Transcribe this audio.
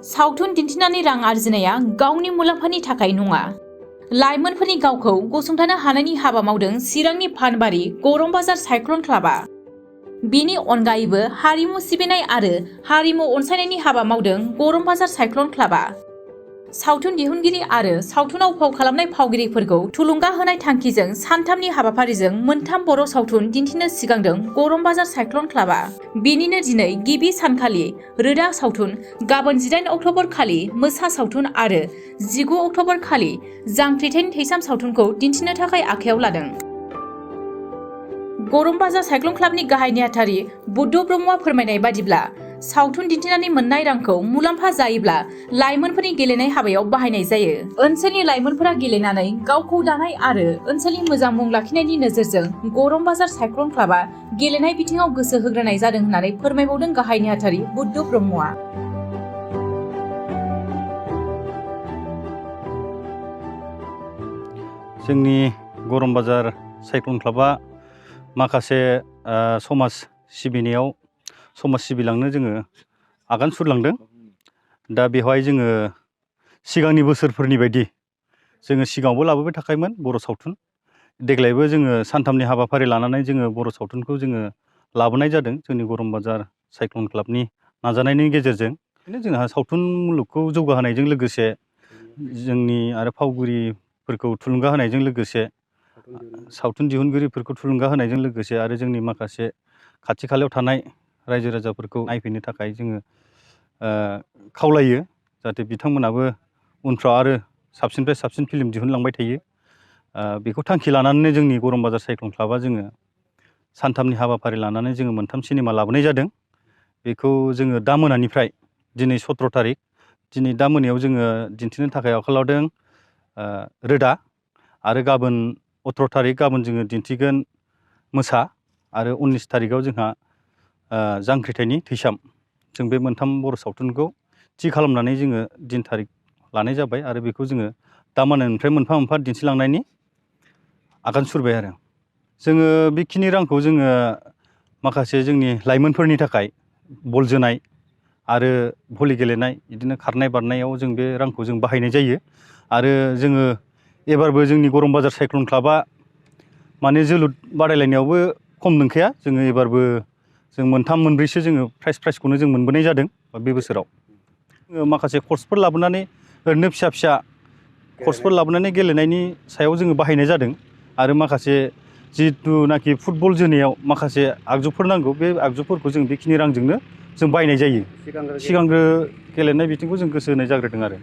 सावथुन दिन्थिनानै रां आरजिनाया गावनि मुलाम्फानि थाखाय नङा। लाइमोनफोरनि गावखौ गसंथानो हानायनि हाबा मावदों चिरांनि फानबारि गरम बाजार साइक्लन क्लाबा। बेनि अनगायैबो हारिमु सिबिनाय आरो हारिमु अनसायनायनि हाबा मावदों गरम बाजार साइक्लन क्लाबा। सावथुन दिहुनगिरि आरो सावथुनाव फाव खालामनाय फावगिरिफोरखौ थुलुंगा होनाय थांखिजों सानथामनि हाबाफारिजों मोनथाम बर' सावथुन दिन्थिनो सिगांदों गरम बाजार साइक्लन क्लाबा। बेनिनो दिनै गिबि सानखालि रोदा सावथुन, गाबोन 18 अक्ट'बर खालि मोसा सावथुन आरो 19 अक्ट'बर खालि जांख्रिथायनि थैसाम सावथुनखौ दिन्थिनो थाखाय आखायाव लादों। गरम बाजार साइक्लन क्लाबनि गाहाय नेहाथारि बुद्ध ब्रह्मआ फोरमायनाय बादिब्ला, सावथुन दिन्थिनानै मोननाय रांखौ मुलाम्फा जायोब्ला लाइमोनफोरनि गेलेनाय हाबायाव बाहायनाय जायो। ओनसोलनि लाइमोनफोरा गेलेनानै गावखौ दानाय आरो ओनसोलनि मोजां मुं लाखिनायनि नोजोरजों गरम बाजार साइक्लन क्लाबा गेलेनाय बिथिङाव गोसो होग्रोनाय जादों होननानै फोरमायबावदों गाहाय नेहाथारि बुद्ध ब्रह्मआ। जोंनि गरम बाजार साइक्लन क्लाबा माखासे समाज सिबिनायाव समाज सिबिलांनो जोङो आगान सुरलांदों। दा बेवहाय जोङो सिगांनि बोसोरफोरनि बायदि जोङो सिगाङावबो लाबोबाय थाखायोमोन बर' सावथुन। देग्लायबो जोङो सानथामनि हाबाफारि लानानै जोङो बर' सावथुनखौ जोङो लाबोनाय जादों जोंनि गरम बाजार साइक्लन क्लाबनि नाजानायनि गेजेरजों। बेनो जोंहा सावथुन मुलुगखौ जौगाहोनायजों लोगोसे जोंनि आरो फावगिरिफोरखौ थुलुंगा होनायजों लोगोसे सावथुन दिहुनगिरिफोरखौ थुलुंगा होनायजों लोगोसे आरो जोंनि माखासे खाथि खालायाव थानाय रायजो राजाफोरखौ नायफैनो थाखाय जोङो खावलायो, जाहाथे बिथांमोनाबो उनफ्राव आरो साबसिननिफ्राय साबसिन फिल्म दिहुनलांबाय थायो। बेखौ थांखि लानानैनो जोंनि गरम बाजार साइक्लन क्लाबा जोङो सानथामनि हाबाफारि लानानै जोङो मोनथाम सिनेमा लाबोनाय जादों। बेखौ जोङो दा मोनानिफ्राय दिनै 17 थारिख दिनै दा मोनायाव जोङो दिन्थिनो थाखाय आखायाव लादों रोदा, आरो गाबोन 18 थारिख गाबोन जोङो दिन्थिगोन मोसा, आरो 19 थारिखआव जोंहा जांख्रिथायनि थैसाम। जों बे मोनथाम बर' सावथुनखौ थि खालामनानै जोङो दिन थारिख लानाय जाबाय आरो बेखौ जोङो दा मोनानिफ्राय मोनफा मोनफा दिन्थिलांनायनि आगान सुरबाय आरो। जोङो बेखिनि रांखौ जोङो माखासे जोंनि लाइमोनफोरनि थाखाय बल जोनाय आरो भलि गेलेनाय, बिदिनो खारनाय बारनायाव जों बे रांखौ जों बाहायनाय जायो। आरो जोङो एबारबो जोंनि गरम बाजार साइक्लन क्लाबा माने जोलुर बादायलायनायावबो खम नंखाया। जोङो एबारबो जों मोनथाम मोनब्रैसो जोङो प्राइजखौनो जों मोनबोनाय जादों बे बोसोराव। जोङो माखासे कर्सफोर लाबोनानै ओरैनो फिसा फिसा कर्सफोर लाबोनानै गेलेनायनि सायाव जोङो बाहायनाय जादों। आरो माखासे जिथुनाखि फुटबल जोनायाव माखासे आगजुफोर नांगौ, बे आगजुफोरखौ जों बेखिनि रांजोंनो जों बायनाय जायो। सिगांग्रो गेलेनाय बिथिंखौ जों गोसो होनाय जाग्रोदों आरो।